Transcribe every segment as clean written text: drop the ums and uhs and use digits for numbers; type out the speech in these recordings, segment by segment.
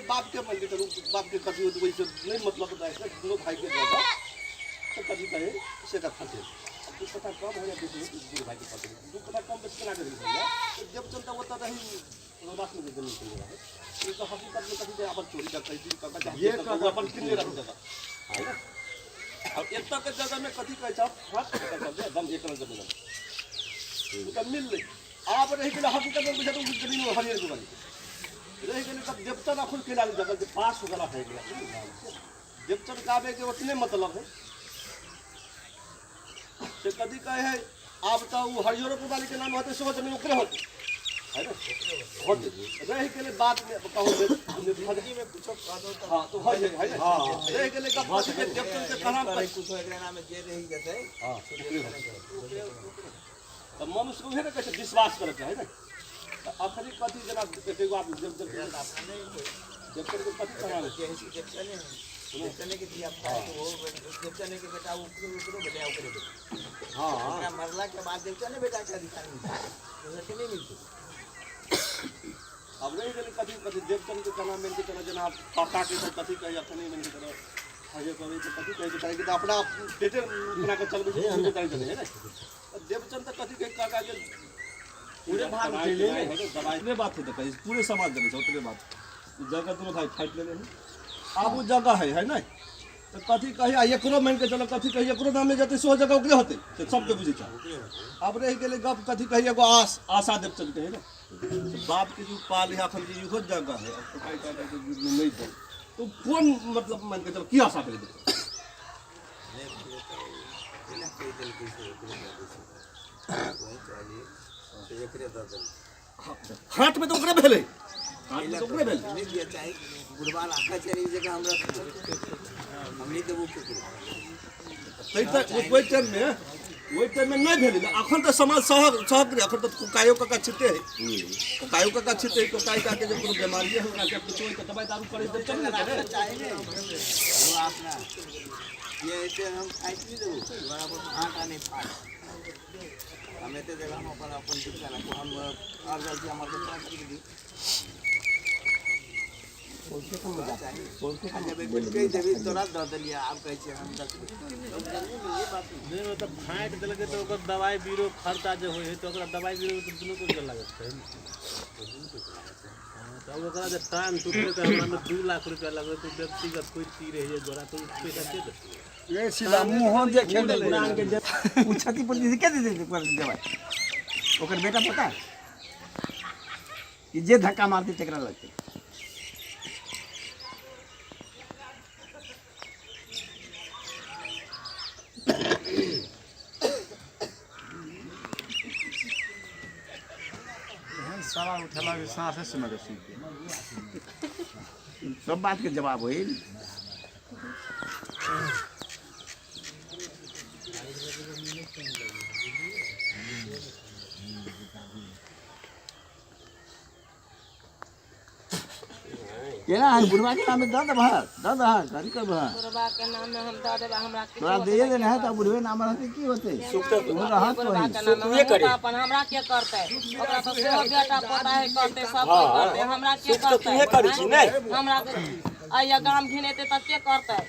बाप के मान के चलू बाप के कथी होत वैसे नहीं मतलब होता है दोनों भाई के जगह तो कथी कहे से का फंसे। अब दू कट्ठा कम हो या बेसी हो दू भाई के फंसे दू कट्ठा कम बेसी केना करी तो जब चलता होता रही रोबास में जमीन किनने रहे ई तो हकीकत में कथी अपन चोरी का कही काका ये ये अपन किनने रहे जगह है ना। अब एतऽ के जगह में कथी कहै छै हाथ एकदम एक रंग जमीन ओ तऽ मिललै। आब रहि गेलै हकीकत में बुझा तो जमीन हरियर के बनी रहि गेलै तब देवतन अखन केला जगह जे पास हो गला भए गेलै। देवतन गाबै के उतने मतलब है से कथी कहे है। आब तऽ ओ हरियरो वाली के नाम होतै सेहो जमीन ओकरे होतै है ना होतै। रहि गेलै बात में कहू जिंदगी में कुछो कह दो तो हाँ तो है है ना। रहि गेलै गप कथी के देवतन के कलाम करे कुछो एकरा नाम में जे रहि जेतै। हाँ ओकरे होतै। तऽ मनुष्य उहे ने कहै छै विश्वास करे के है ना। तऽ अखनी कथी जेना एगो आदमी देव देव देवतन के कथी कहानी जे है से देवतने है देवतने के दिया पाए तो वो देवतने के बेटा ओकरो ओकरो बेटा ओकरे बेटा। हाँ ओकरा मरला के बाद देवतने बेटा के अधिकार मिलतै दोसर के नहीं मिलतै। अब रहि गेलै कथी कथी देवतन के केना मानि के चलो जेना काका के तऽ कथी कहै अखनी मानि के चलो हरियर करै तऽ कथी कहै छै काहे कि तऽ अपना पेटे बना के चलबै छै सुनबे करै छलै है ने। तऽ देवचंद तऽ कथी कहै काका के पूरे भाग उठेले ने दवाई उतने बात है तऽ कही पूरे समाज जनै छै उतने बात जगह दुनू भाई फाटि लेने है। आब ओ जगह है है ने तऽ कथी कही आ एकरो मानि के चलो कथी कही एकरो नामे जेतै सेहो जगह ओकरे होतै से सबके बुझै छै। आब रहि गेलै गप कथी कही एगो आस आशा देवचंद के है ने बाप के जो पाल है अखन जे इहो जगह है अब ककाई काका के युग में नहीं दे तो कोन मतलब मान के चलो की आशा करी देते। नहीं तो केना कहि देलकै से ओकरे दऽ दै छै वही कहलियै से एकरे दऽ देलकै। हाथ में तो ओकरे भेलै हाथ में तो ओकरे भेलै। नहीं दिया चाहे बुढ़वा राखा चाहे ई जगह हमरा हम नहीं देबो केकरो। तै तऽ ओहि टाइम में ओहि टाइम में नहीं भेलै अखन तऽ समाज सहक सहक रे अखन तऽ कायो काका छिते है कायो काका छिते काकाई काके जे कोनो बीमारी है ओकरा के कुछो तऽ दवाई दारू करे तऽ चल ने करे चाहे ने वो अपना ये ऐसे हम खाइ नहीं देबो बराबर आटा नहीं फाड़ हम एते जगह हम अपन अपन दिक्कत राखू हम और गलती हमर के पास दी जब एक बेर कहि देबी तोरा दऽ देलियै आब कहै छियै हम रखबै नहीं मतलब फाँटि देलकै तऽ ओकर दवाई बीरो खर्चा जे होइ है तऽ ओकरा दवाई बीरो तऽ दुनू के लागत छै ने। हाँ, तऽ ओकरा जे टांग टूटलै तऽ हमरा 2 लाख रुपया लगलै तऽ व्यक्तिगत कोइ ती रहै गोरा तऽ पैसा के देतै। ये सीधा मुँहो देखे नहीं। ओ क्षतिपूर्ति के दे देतै दवाई ओकर बेटा पता कि जे धक्का मारतै तकरा लगतै। एहन सवाल उठेला कि साँसे सुनऽ के सुनि सब बात के जवाब होई। केना है बुढ़वा के नाम में दऽ देबह दऽ दह कथी करबह। बुढ़वा के नाम में हम दऽ देबै हमरा किछो तोरा दैये देने है तऽ बुढ़वे नाम रहतै की होतै बुढ़वा के नाम में हमहूँ तऽ अपन हमरा के करतै ओकरा तऽ सेहो बेटा पोता है करतै सब कोइ करतै हमरा के करतै हमरा आइया गाम घिनेतै तऽ के करतै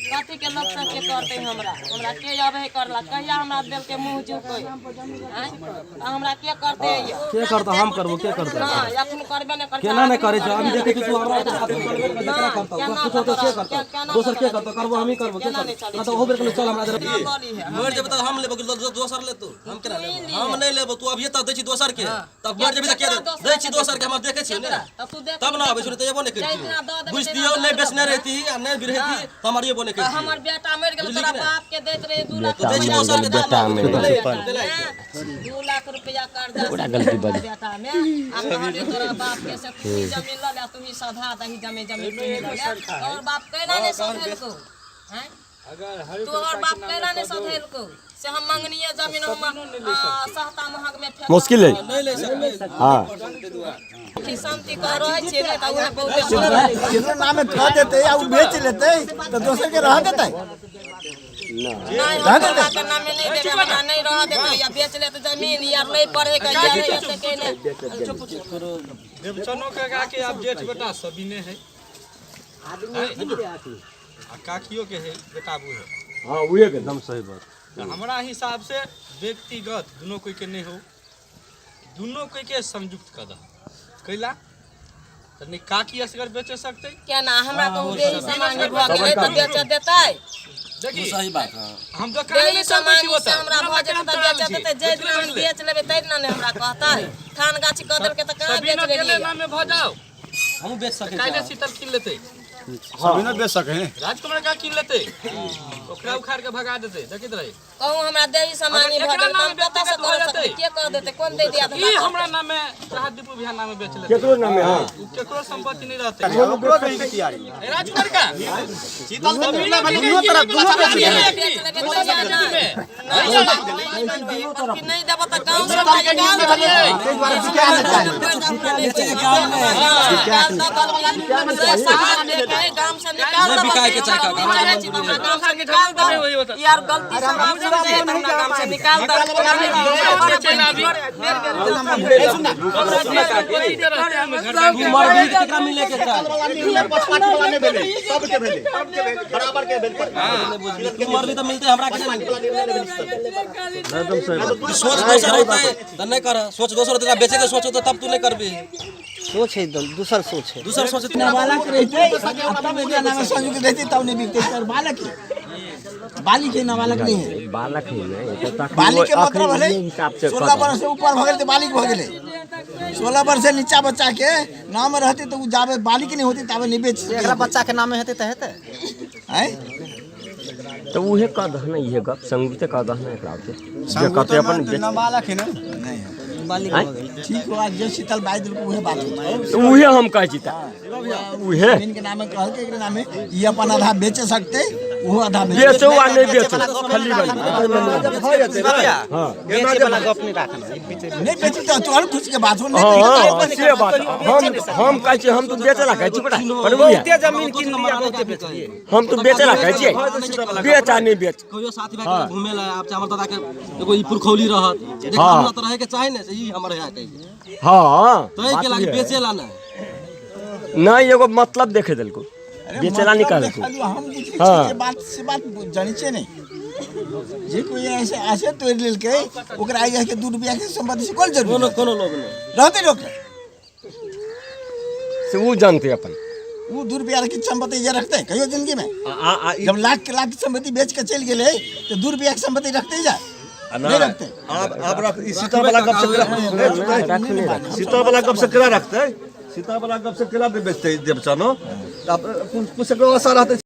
कथी के लोक सब के करतै हमरा हमरा के आबै है करला कहिया हमरा देलकै मुँह झुकै हमरा के करतै के करतै हम करबो के करतै। हाँ एखन करबे नहि करै केना नहि करै छै अभी देखै छी तू हमरा केना करतौ कुछो तऽ के करतौ दोसर के करतौ करबो हमही करबो के करतौ तऽ ओहो बेर कहलौ चल हमरा मरि जेबै तऽ हम लेबो कि दोसर लेतौ हम केना लेबो हम नहि लेबो तू अभिये तऽ दै छी दोसर के तब मरि जेबी तऽ के दै छी दोसर के हम देखै छियै ने तब ना आबै छै तऽ एबो नहि करितियै बुझतियौ नहि बेचने रहिती आ नहि बिरहती तऽ हमर एबो नहि करितियै। हमर बेटा मरि गेल तोरा बाप के दैत रहे 2 लाख दै छी दोसर के बेटा 2 लाख रुपया कर्जा पूरा गलती बज बेटा में आ कहलियै तोरा बाप के से तू ही जमीन लऽ ले तू ही सधा दही जमीन जमीन तू ही लऽ ले तोहर बाप केना नहि सधेलकौ हैं तोहर बाप केना नहि सधेलकौ से हम मंगनीय जमीन हम सहता महग में फेंकब। मुश्किल है। हाँ शांति कह रहै छियै ने तऽ उएह बहुते केकरो नाम में कह देतै आ ओ बेच लेतै तऽ दोसर के रह देतै। नहीं हम बाबा के नामे नहीं देबै हमरा नहीं रह देतै या बेच लेतै जमीन या नहीं पढ़े के या नहीं एते के नहीं। देवचनो काका के आब जेठ बेटा सबीने है आ काकियो के है बेटा बूढ़े। हाँ उहे के एकदम सही बात। तऽ हमरा हिसाब से व्यक्तिगत दुनू कोई के नहीं हो, दुनू कोई के संयुक्त कऽ दह कैला तऽ नहि काकी असगर बेचे सकतै केना हमरा कहू देही सामान भऽ गेलै तऽ बेच देतै। देखी सही बात है। हम दोकान देही में चलबै सामान छी से ओतऽ हमरा भऽ जेतै तऽ बेच देतै, जाहि दिना हम बेच लेबै ताहि दिना ने हमरा कहतै। थान गाछी कऽ देलकै तऽ कहाँ बेच सबीना के लेलियै? नाम में भऽ जाओ, हमहूँ बेच सकै काल्हि छी। शीतल कीन लेतै, सबीना बेच सके हैं। राजकुमार का कीन लेतै, ओकरा उखाड़ के भगा देतै। देखैत रही कहू हमरा देही सामान अगर भऽ एकरा गेल तऽ नाम हम कतऽ से व्यक्तिगत भऽ कऽ सकबै? जेतै। के कऽ देतै? कोन दे दिया ई हमरा नाम में चाहे दीपू भैया नाम में बेच लेतै, केकरो नाम में। हाँ उ केकरो संपत्ति नहीं रहतै। ओकरो कहीं के तैयारी ए राजकुमार का शीतल के कितना भेलै दुनू तरफ दुनू बेच बेच लेबै तहिया ने। नहीं नहीं देबो तऽ गाँव से निकाल देबै। गाम से निकाल नहि बिकायके चाही काका। गाम से निकाल दो यार, गलती से हमरा गाम से निकाल दो। तू मरबी तऽ केकरा मिले के चाही? सबके भेलै बराबर के भेलै। तू मरबी तऽ मिलतै हमरा के नहि मिलतै? एकदम सही बात। सोच दोसर होतै तऽ नहि कर, सोच दोसर होतै तऽ बेचे के सोच होतै तब तू नहि करबी। सोच है एकदम दूसर सोच है, दूसर सोच नाबालक रहते तब एकरा नाम संयुक्त रहते तब नहीं बिकते। सर बालक है, बालिक है, नाबालक नहीं है। बालक है ने तऽ बालिक के मतलब भेलै हिसाब से 16 वर्ष से ऊपर भऽ गेलै तऽ बालिक भऽ गेलै। 16 वर्ष से नीचा बच्चा के नाम रहते तऽ उ जाबे बालिक नहीं होते ताबे नहीं बेच। एकरा बच्चा के नाम हेतै तऽ हेतै। आँय तऽ उहे कह दह ने, इहे गप संयुक्ते कह दह ने एकरा होते जे कहते अपन बेच। नाबालक है ना। नहीं है बालिक भऽ गेलै। ठीक हो, आज जे शीतल बाई देलको उहे बात होतै। तऽ उहे हम कहै छी तऽ उहे जमीन के नाम में कहलकै एकरे नाम में ई अपन आधा बेचे सकते, ओहो आधा बेचे। बेचो आ नहि बेचो खाली बन। हाँ बेचे वाला गप नहि राखना। नहीं बेची तो तोहर खुश के बात हो नहीं। हाँ से बात हम कहै छी, हम तऽ बेचे ला कहै छी बेटा परबुआ, जमीन कीन लिया बहुते बेच लिए। हम तऽ बेचे ला कहै छियै, बेच आ नहि बेच। कहियो साथी भाई के घूमे ला आब हमर दादा के एगो ई पुरखौली रहत देख, हाँ। हमरा तऽ रहे के चाही ने से ई हमर है कहि हाँ तो के लागे बेचे ला नहि। नहीं एगो मतलब देखे देलको, बेचे ला नहीं कहलको। हम बुझै हाँ। छियै जे बात से बात जानै छियै नहीं। जे कोई ऐसे ऐसे तोड़ि लेलकै ओकरा आइ जाके 2 रुपया के संपत्ति से कोन जरूरी कोनो कोनो लोग नहि रहतै लोक से उ जानते अपन उ 2 रुपया के संपत्ति जे रखतै कहियो जिंदगी में? जब लाख के लाख संपत्ति बेच के चलि गेलै तऽ 2 रुपया के संपत्ति रखते जाए नहीं रखते। आप रख ई सीता वाला गप से केला, सीता वाला गप से केला रखते, सीता वाला गप से केला बेचते देवचनो। आप कुछ आशा रहते।